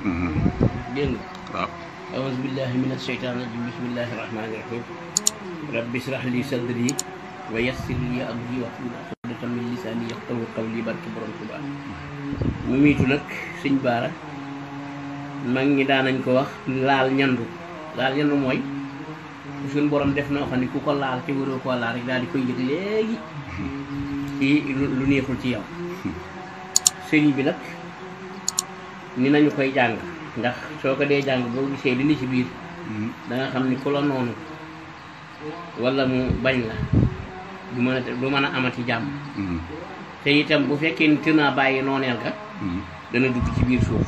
dégg nga waaw a'uuzu billahi mina shaytaani rajiim bismillahi rahmaani rahiim rabbi israh li sadri wa yassir li amri wahlul uqdatan min lisaani yafqahu qawli barke borom Tuubaa mu miitu nag sëñ Baara mag ñi daanañ ko wax laal ñandu mooy suñ borom def na xam ne ku ko laal te waroo koo laal rek daal di koy yëg léegi ci lu neexul ci yow sëriñ bi nag ni nañu koy jàng ndax soo ko dee jàng boo gisee li ni ci biir da nga xam ni ku la noonu wala mu bañ la du mën a amati jàmm te itam bu fekkee ni tënaa bàyyi nooneel ka dana dugg ci biir suuf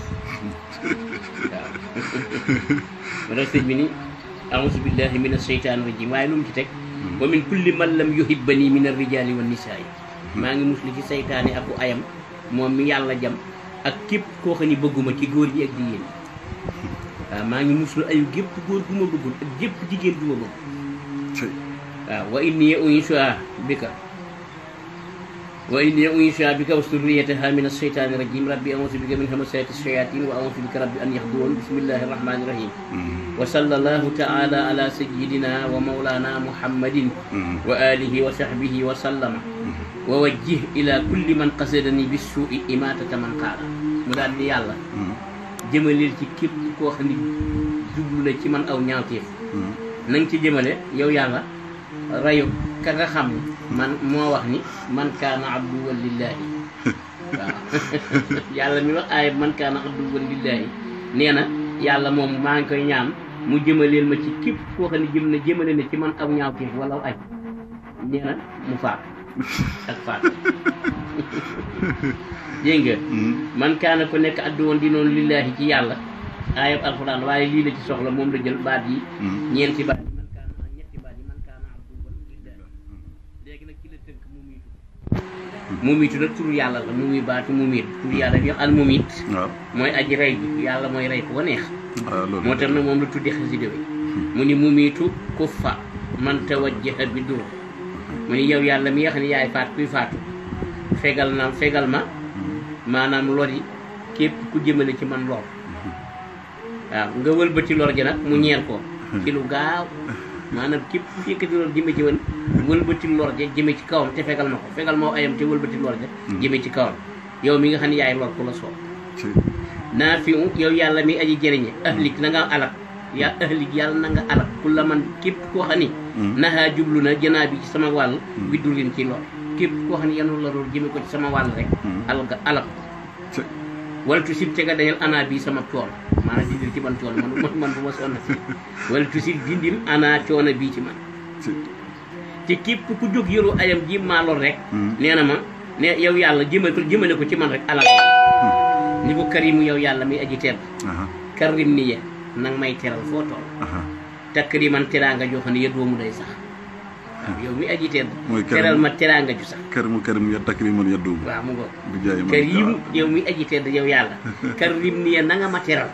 waaw ma tax sëñ bi ni a'uuzu billahi mina shaytaani rajiim waaye lu mu ci teg wa min kulli man lam yuhibbani min ar-rijaali wan nisaa'i maa ngi musli ci saytaani aku ayam moom mi yàlla jam ak képp koo xam ni bëgguma ci góor ñi ak jigéen ñi waaw maa ngi muslu ayu gépp góor gu ma bëggul ak gépp jigéen gu ma bëgg waaw wa inni u'iizuhaa bika wa zurriyyatahaa mina shaytaani rajiim rabbi a'uuzu bika min hamazaati shayaatiin wa a'uuzu bika rabbi an yahduruun bismillaahi rahmaani rahiim wa sallallaahu ta'aalaa alaa sayyidinaa wa mawlaanaa muhammadin wa aalihi wa sahbihi wa sallama wa wajjih ilaa kulli man qasadanii bis-suu'i imaatata man qaala mu daal di yàlla jëmaleel ci képp koo xam ne jublu na ci man aw ñaawteef na nga ci jëmale yow yàlla rayu ka nga xam ni man moo wax ni man kaana abduwan lillaahi waaw yàlla mi wax aaya man kaana abduwan lillaahi nee na yàlla moom maa ngi koy ñaan mu jëmaleel ma ci képp koo xam ne jëmale na ci man aw ñaawteef wala aw ay nee na mu faatu ak faatu dégg nga man kaana ko nekk adduwoon di noonu lillaahi ci yàlla aayab alxuraan waaye lii la ci soxla moom la jël baat yi ñeenti baat yi man kaana ñetti baat yi man kaana abduwan lillaahi léegi nag ci la tënk mu miitu nag turu yàlla la mu muy baatu mu miit turu yàlla bi al mu miit mooy aji rey bi yàlla mooy rey ko neex moo tax nag moom la tuddi xasida bi mu ni mu miitu kuffa man tawajjaha bi dur mu ni yow yàlla mi nga xam ne yaay faat kuy faatu fegal ma maanaam lor yi képp ku jëmale ci man lor waaw nga wëlbati lor ji nag mu ñeel ko ci lu gaaw maanaam képp ku yëkkati lor jëme ci woon wëlbati lor ja jëme ci kawam te fegal ma ko fegal moo ayam te wëlbati lor ja jëme ci kawam yow mi nga xam ne yaay lor ku la soob naa fi yow yàlla mi aji jëriñe ahlik na nga alak yaa ahlik yàlla na nga alak ku la man képp koo xam ni naxaa jublu na janaa bi ci sama wàll bi durin ci lor képp koo xam ne yanu la lool jëme ko ci sama wàll rek alak wala tu sib te nga dañal ana bii sama coon maanaam dindil ci man coon man bu ma sonna si wala tu sib dindil ana coono bii ci man te képp ku jóg yoru ayam ji maa lor rek nee na ma ne yow yàlla jëmale ko ci man rek alal ni ko karimu yow yàlla mi aji tedd karim ni ye nang may teral foo tool takriman teraanga joo xam ne yëdoo mu day sax waaw yow mi aji tedd teral ma teraanga ju sax karim ya takriman yëdoo waaw mu ngoog karim yow mi aji tedd yow yàlla karim ni ye na nga ma teral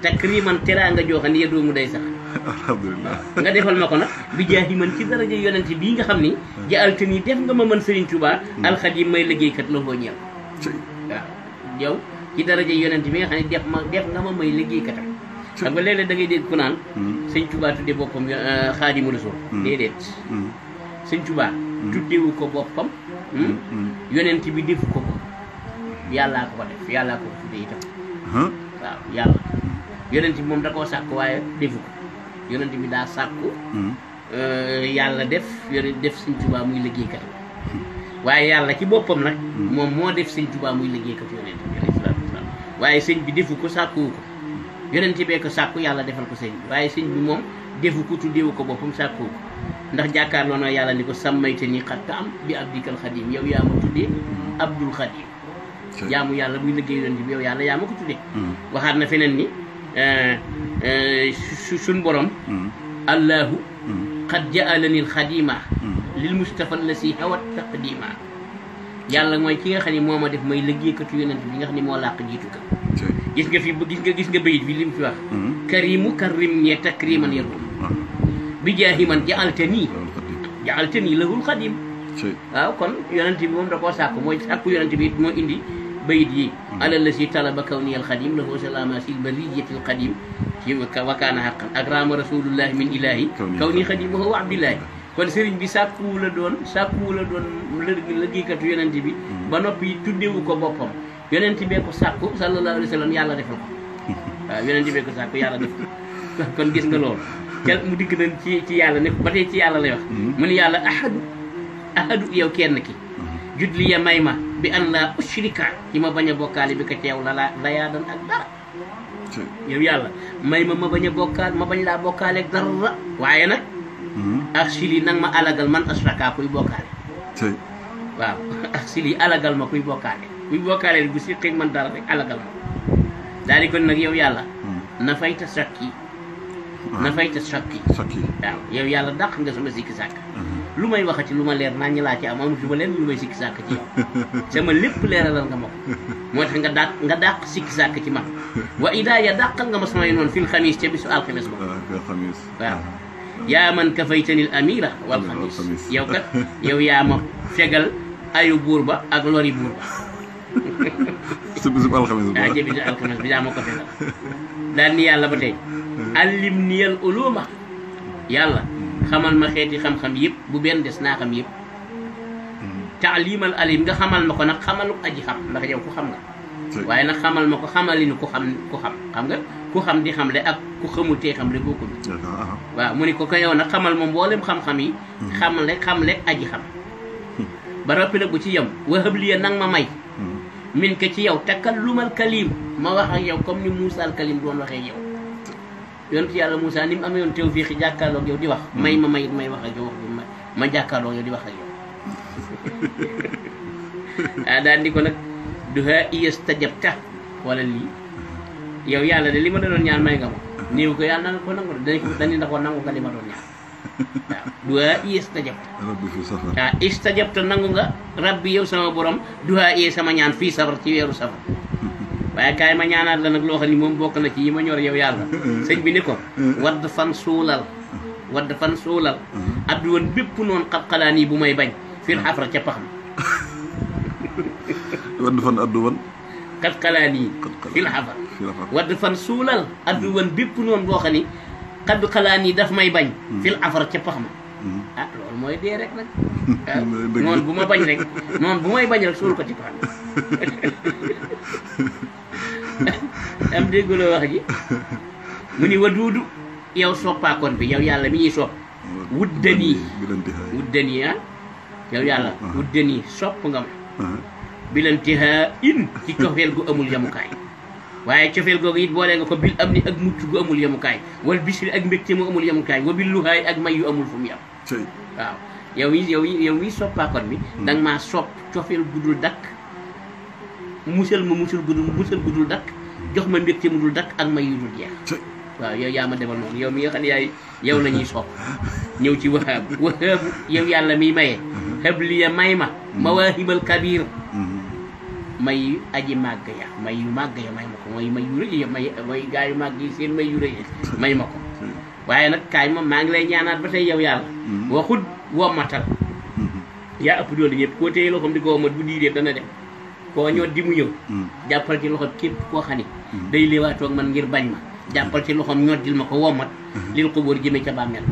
takriman teraanga joo xam ne yëdoo mu day sax alhamdulilah nga defal ma ko nag bi jaahi man ci daraja yonente bii nga xam ni jaalte nii def nga ma mën Serigne Touba alxadim may liggéeykat la foo ñeel waaw yow ci daraja yonente bi nga xam ne def nga ma may liggéeykatam xam nga léeg-léeg da ngay dégg ku naan sëñ Touba tudde boppam Xaadimu Rasuul déedéet sëñ Touba tuddewu ko boppam yonent bi defu ko yàllaa ko def yàllaa ko tudde itam waaw yàlla yonent bi moom da koo sàkk waaye defu ko yonent bi daa sàkku yàlla def sëñ Touba muy liggéeykat waaye yàlla ci boppam nag moom moo def sëñ Touba muy liggéeykat yonent bi alayhi salaatu wasalaam waaye sëñ bi defu ko sàkkuwu ko yonent bee ko sàkku yàlla defal ko sëñ bi waaye sëñ bi moom defu ko tuddeewu ko boppam sàkkuwu ko ndax jàkkaarloo na yàlla ni ko sàmmayte ni xatta am bi abdikal xadim yow yaa ma tuddee abdul xadim jaamu yàlla muy liggéey yonent bi yow yàlla yaa ma ko tuddee waxaat na feneen ni suñ borom allahu qad ja'alani xadima lil mustafa allasi hawat taqdima yàlla mooy ki nga xam ne moo ma def may liggéeykatu yonent bi nga xam ne moo làq jiitu ka gis nga bayit bi li mu fi wax karimu karim ñe takriman yarul bi jaahi man ja'altani lahul xadim waaw kon yonent bi moom da koo sàkku mooy sàkku yonent bi moo indi bayit yi ala lasi talaba kawni al xadim lahu salama sil bariyati al qadim ci wa kaana haqqan akrama rasulullahi min ilahi kawni xadimahu wa abdillahi kon sëriñ bi sàkkuwu la doon liggéeykatu yonent bi ba noppi tuddewu ko boppam yonent bee ko sàkku sallallahu alayhi wa sallam yàlla defal ko waaw yonent bee ko sàkku yàlla def ko kon gis nga loolu mu dikk nañ ci yàlla ne ba tey ci yàlla lay wax mu ni yàlla ahadu yow kenn ki judli ya may ma bi an la ushrika ci ma bañ a bokkaale bi ko teew la yaa dan ak dara yow yàlla may ma bañ a bokkaal ma bañ laa bokkaale ak dara waaye nag ak sili nag ma alagal man ashraka kuy bokkaale waaw ak sili alagal ma kuy bokkaale bu si xëy man dara rek alagal ma daal di kon nag yow yàlla na fayta sakki waaw yow yàlla dàq nga sama sikki sàkk lu may waxati lu ma leer naa ñu laa ci am amatu ma leen lu may sikki sàkk ci yow sama lépp leeralal nga ma ko moo tax nga dàq sikki sàkk ci man wa idaaya dàqal nga ma samay noonu fil xamis ca bisu alxames ba waaw yaa man kafaytanil amira wal xamis yow kat yow yaa ma fegal ayu buur ba ak lori buur ba sa bisub alxames ba waaw jëbisu alxames bi yaa ma ko fegal daal ni yàlla ba tey allim niyal uluma yàlla xamal ma xeeti xam-xam yëpp bu benn des naa xam yëpp taalimal alim nga xamal ma ko nag xamalu aji xam ndax yow ku xam nga waaye nag xamal ma ko xamalinu ku xam xam nga ku xam di xamle ak ku xamul tee xamle bokkul waaw mu ni ko yow nag xamal ma mboolem xam-xam yi xamle aji xam ba roppi nag bu ci yem wahab liya nang ma may min ka ci yow takallumal kalim ma wax ak yow comme ni Moussa al Kalim doon waxee yow yonent yàlla Moussa ni mu amee yoon tawfiix jàkkaarloog yow di wax may wax ak yow ma jàkkaarloog yow di wax ak yow daal di ko nag duha iyastajabta wala lii yow yàlla de li ma doon ñaan may nga ma néew ko yàlla na nga ko nangu dañu na ko nangu nga li ma doon ñaan waaw duha iyastajabta waaw istajabta nangu nga rabbi yow sama borom duha iye sama ñaan fii safar ci weeru safar waaye kaay ma ñaanaat la nag loo xam ni moom bokk na ci yi ma ñor yow yàlla sëñ bi ni ko wadd fan suulal addu woon bépp noonu xalxalaan yi bu may bañ fil xafra ca pax ma wadd fan addu woon xalxalaan yi fil xafra wadd fan suulal addu woon bépp noonu boo xam ni xalxalaan yi daf may bañ fil xafra ca pax ma loolu mooy dee rek nag noonu bu ma bañ rek noonu bu may bañ rek suul ko ci pax am dégguloo wax ji mu ni waduudu yow soppaakoon bi yow yàlla mi ñuy sopp wuddanii yow yàlla wuddanii sopp nga ma bilantihaa in ci cofeel gu amul yamukaay waaye cofeel googu it boole nga ko bil am ni ak mucc gu amul yamukaay wal bisri ak mbégte mu amul yamukaay wa bil luhaay ak may yu amul fu mu yam waaw yow mi soppaakoon bi danga maa sopp cofeel gudul dakk musal gudul dakk jox ma mbégte mu dul dakk ak may yu dul jeex waaw yow yaa ma defal noonu yow mi nga xam ne yaay yow la ñuy sopp ñëw ci wahaabu yow yàlla miy maye habliya may ma mawaahibal kabir may aji màgg ya may yu màgg ya may ma ko may yu rëy ya may gaa yu màgg yi seen may yu rëy may ma ko waaye nag kaay moom maa ngi lay ñaanaat ba tey yow yàlla waxut wommatal yaa ëpp doole ñëpp koo téye loxoom di ko wommat bu diidee dana dem koo ñoot di mu ñëw jàppal ci loxoom képp koo xam ne day léewaatoog man ngir bañ ma jàppal ci loxoom ñoddil ma ko wommat lil xubóor jëmee ca bàmmeel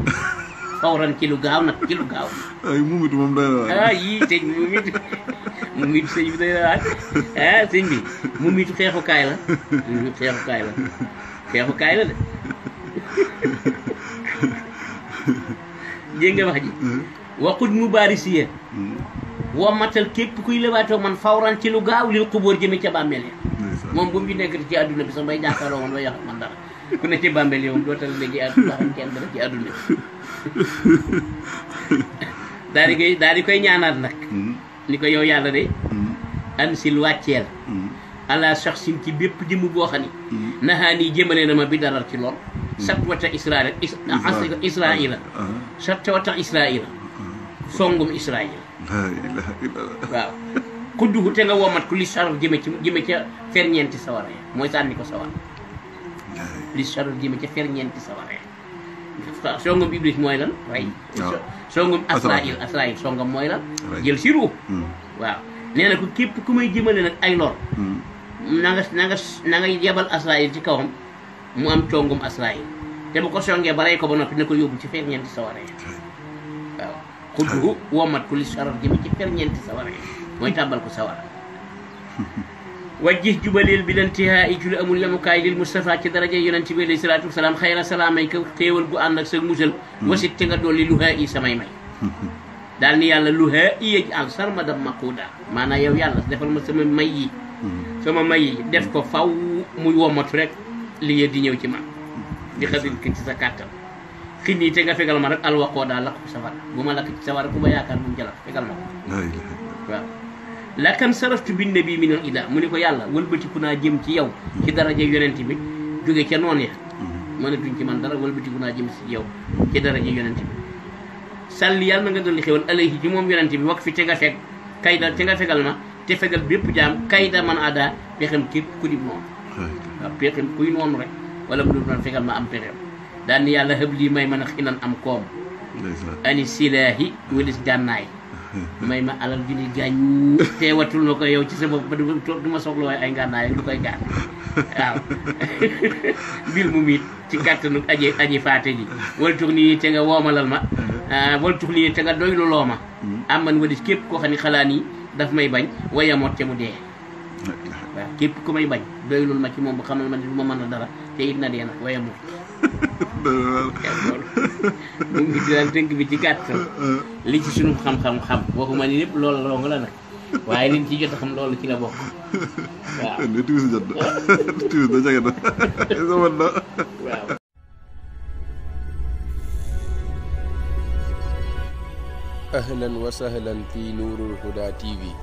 fawran ci lu gaaw nag ci lu gaaw ay mumit moom doy na waay yii sëñ mumit sëñ bi doy na waay sëñ bi mumitu xeexukaay la xeexukaay la de dégg nga wax ji waxut mu baari siye wommatal képp kuy lewaatoo man fawran ci lu gaaw lil xubóor jëmee ca bàmmeel ya moom bu mu nekkati ci àdduna bi sax bay jàkkaarloo man bay wax man dara ku ne ci bàmmeel yow dootal léegi àdduna kenn dara ci àdduna bi daal di koy ñaanaat nag ni ko yow yàlla de ansil wàcceel ala saxsin ci bépp jëmm boo xam ni naxaa nii jëmale na ma bi darar ci lool satwata israila satwata israila songum israila waaw kudduhu te nga womat ku li saraf jëme ca ferñeenti sawara ya mooy sànni ko sawar li saraf jëme ca ferñeenti sawara ya songum iblis mooy lan rey songum asrail songam mooy lan jël si ruux waaw nee na ko képp ku may jëmale nag ay lor na nga yebal Asraayil ci kawam mu am congum Asraayil te bu ko songee ba rey ko ba noppi na ko yóbbu ci ferñeenti sawara yi waaw xudduhu womat ku li sarar jëmi ci ferñeenti sawara yi mooy tàbbal ko sawara wajjih jubaleel bi lantihaa i ci lu amul yemukaay lil Mustafa ci daraja yonent bi alayhi salaatu wasalaam xayra salaamay ka xéewal gu ànd ak sa musal wasit te nga dolli luhaa i samay may daal ni yàlla luhaa i yëj al sarmadam maquuda maanaam yow yàlla defal ma sama may yi def ko faw muy womatu rek li di ñëw ci man di xadir ki ci sa kàttan xin nii te nga fegal ma rek alwaqoo daa lakk safara bu ma lakk ci safara ku ma yaakaar bu mu jalak fegal ma ko waaw lakan saraftu bin nabi minal ida mu ni ko yàlla wëlbatiku naa jëm ci yow ci daraja yonent bi jóge ca noon ya mënatuñ ci man dara wëlbatiku naa jëm ci yow ci daraja yonent bi sàlli yàlla na nga dolli xewal alayhi ci moom yonent bi wax fi te nga fekk kayda te nga fegal ma te fegal bépp jaam kayda man ada pexem képp ku dib noonu waaw pexem kuy noonu rek wala bu dul noonu fegal ma am pexem daan ni yàlla xëb lii may mën a xinan am koom ani silaahi walis gànnaay may ma alal ju ni gàññ teewatul na ko yow ci sa bopp ba du ma soxla waaye ay ngànnaay lu koy gàtt waaw mbir mu miit ci kàttanu aji faate ji wal tux nii te nga woomalal ma wal tux nii te nga doylu loo ma am man walis képp koo xam ne xalaat yi daf may bañ wayamoot te mu dee waaw képp ku may bañ doylul ma ci moom ba xamal ma ne du ma mën a dara te it na dee nag wayamoot mu ngi daal tënk bi ci gàttal li ci sunu xam-xam waxuma ni lépp loolu loo nga la nag waaye liñ ci jot a xam loolu ci la bokk waaw timis jot na timis da jege na sama na waaw ahlan wa sahlan fi Nourul Huda TV